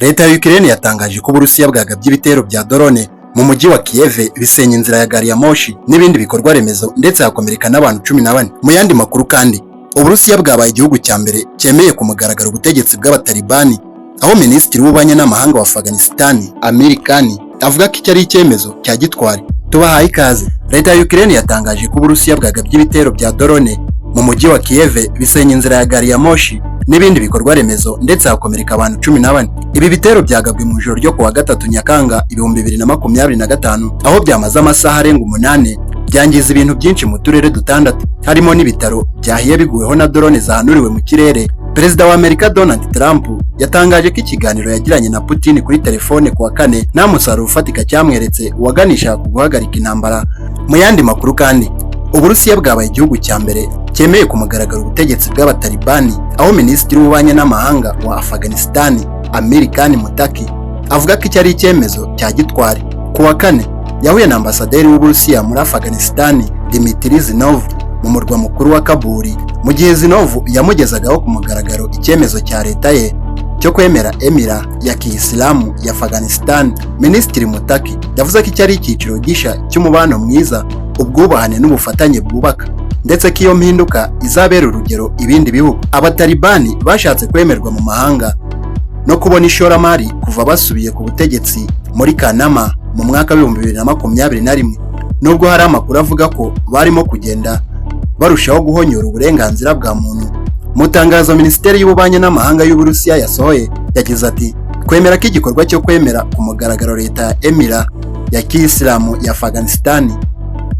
Leta ya Ukraine yatangaje ko Uburusiya bwagabye ibitero bya drone mu mujyi wa Kiev, bisenya inzira ya gari ya moshi n'ibindi bikorwa remezo, ndetse hakomereka n'abantu 14. Mu yandi makuru kandi, Uburusiya bwabaye igihugu cya mbere cyemeye ku mugaragaro ubutegetsi bw'Abatalibani, aho Minisitiri w'Ububanyi n'Amahanga wa Afghanistan, Amir Khan, avuga ko iki ari icyemezo cya gitwari. Tubahaye ikaze. Leta ya Ukraine yatangaje ko Uburusiya bwagabye ibitero bya drone mu mujyi wa Kiev, bisenya inzira ya gari ya moshi n'ibindi bikorwa remezo, ndetse hakomereka abantu 14. Ibi bitero byagabwe mu ijoro ryo kuwa gatatu Nyakanga 2025, aho byamaze amasaha arenga 8, byangiza ibintu byinshi mu turere dutandatu, harimo n'ibitaro byahiye biguweho na drone zahanuriwe mu kirere. Perezida wa Amerika Donald Trump yatangaje ko ikiganiro yagiranye na Putin kuri telefone kuwa kane nta musaruro ufatika cyamweretse waganisha ku guhagarika intambara. Mu yandi makuru kandi, Uburusiya bwabaye igihugu cya mbere cyemeye ku mugaragaro ubutegetsi bw'Abatalibani, aho Minisitiri w'Ububanyi n'Amahanga wa Afghanistan, Amir Khan Muttaqi, avuga ko iki ari icyemezo cya gitwari. Ku wa kane yahuye na ambasaderi w'Uburusiya muri Afghanistan, Dmitry Zinov, mu murwa mukuru wa Kabul, mu gihe Zinov yamugezagaho ku mugaragaro icyemezo cya leta ye cyo kwemera Emira ya Kiyisilamu ya Afghanistan. Minisitiri Muttaqi yavuze ko iki ari icyiciro gishya cy'umubano mwiza, ubwubahane n'ubufatanye bwubaka, ndetse ko iyo mpinduka izabera urugero ibindi bihugu. Abatalibani bashatse kwemerwa mu mahanga no kubona ishoramari kuva basubiye ku butegetsi muri Kanama mu mwaka w'2021, nubwo hari amakuru avuga ko barimo kugenda barushaho guhonyora uburenganzira bwa muntu. Mu itangazo Minisiteri y'Ububanyi n'Amahanga y'Uburusiya yasohoye, yagize ati: "Twemera ko igikorwa cyo kwemera ku mugaragaro leta ya Emira ya Kiyisilamu ya Afghanistan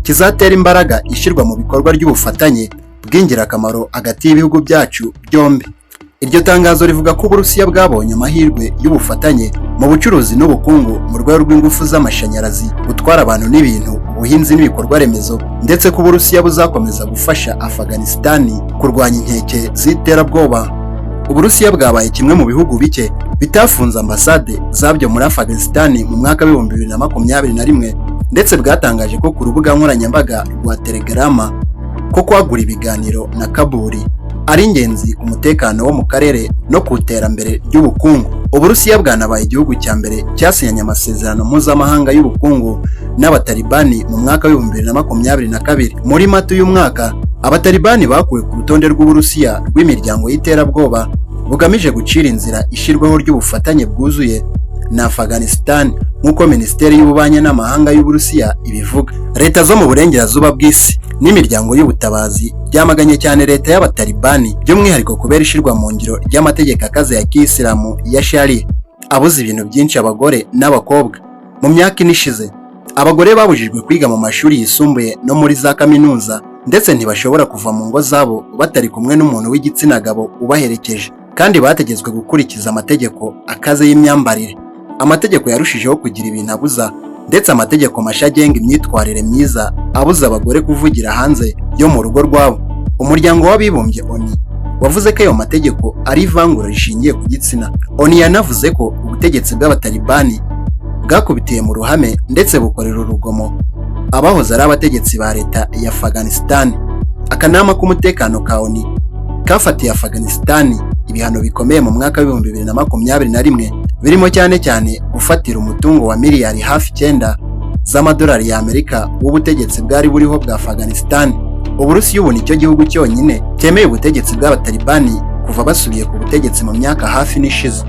kizatera imbaraga ishyirwa mu bikorwa ry'ubufatanye bw'ingirakamaro hagati y'ibihugu byacu byombi." Iryo tangazo rivuga ko Uburusiya bwabonye amahirwe y'ubufatanye mu bucuruzi n'ubukungu, mu rwego rw'ingufu z'amashanyarazi, gutwara abantu n'ibintu, ubuhinzi n'ibikorwa remezo, ndetse ko Uburusiya buzakomeza gufasha Afghanistan kurwanya inkeke z'iterabwoba. Uburusiya bwabaye kimwe mu bihugu bike bitafunze ambasade zabyo muri Afghanistan mu mwaka w'2021, ndetse bwatangaje ko ku rubuga nkoranyambaga rwa Telegram ko kwagura ibiganiro na Kabul ari ingenzi ku mutekano wo mu karere no ku iterambere ry'ubukungu. Uburusiya bwanabaye igihugu cya mbere cyasinyanye amasezerano mpuzamahanga y'ubukungu n'Abatalibani mu mwaka w'2022. Muri Mata uyu mwaka, Abatalibani bakuwe ku rutonde rw'Uburusiya rw'imiryango y'iterabwoba, bugamije gucira inzira ishyirwaho ry'ubufatanye bwuzuye na Afghanistan, nk'uko Minisiteri y'Ububanyi n'Amahanga y'Uburusiya ibivuga. Leta zo mu burengerazuba bw'isi n'imiryango y'ubutabazi byamaganye cyane leta y'Abatalibani, by'umwihariko kubera ishyirwa mu ngiro ry'amategeko akaze ya kiyisilamu ya Sharia, abuza ibintu byinshi abagore n'abakobwa. Mu myaka 4 ishize, abagore babujijwe kwiga mu mashuri yisumbuye no muri za kaminuza, ndetse ntibashobora kuva mu ngo zabo batari kumwe n'umuntu w'igitsina gabo ubaherekeje, kandi bategetswe gukurikiza amategeko akaze y'imyambarire. Amategeko yarushijeho kugira ibintu abuza, ndetse amategeko mashya agenga imyitwarire myiza abuza abagore kuvugira hanze yo mu rugo rwabo. Umuryango w'Abibumbye ONU wavuze ko ayo mategeko ari ivangura rishingiye ku gitsina. ONU yanavuze ko ubutegetsi bw'Abatalibani bwakubitiye mu ruhame ndetse bukorera urugomo abahoze ari abategetsi ba leta ya Afghanistan. Akanama k'umutekano ka ONU kafatiye Afghanistan ibihano bikomeye mu mwaka w'2021, birimo cyane cyane gufatira umutungo wa miliyari hafi 9 z'amadolari y'Amerika w'ubutegetsi bwari buriho bwa Afghanistan. Uburusiya ubu nicyo gihugu cyonyine cyemeye ubutegetsi bw'Abatalibani kuva basubiye ku butegetsi mu myaka hafi 4 ishize.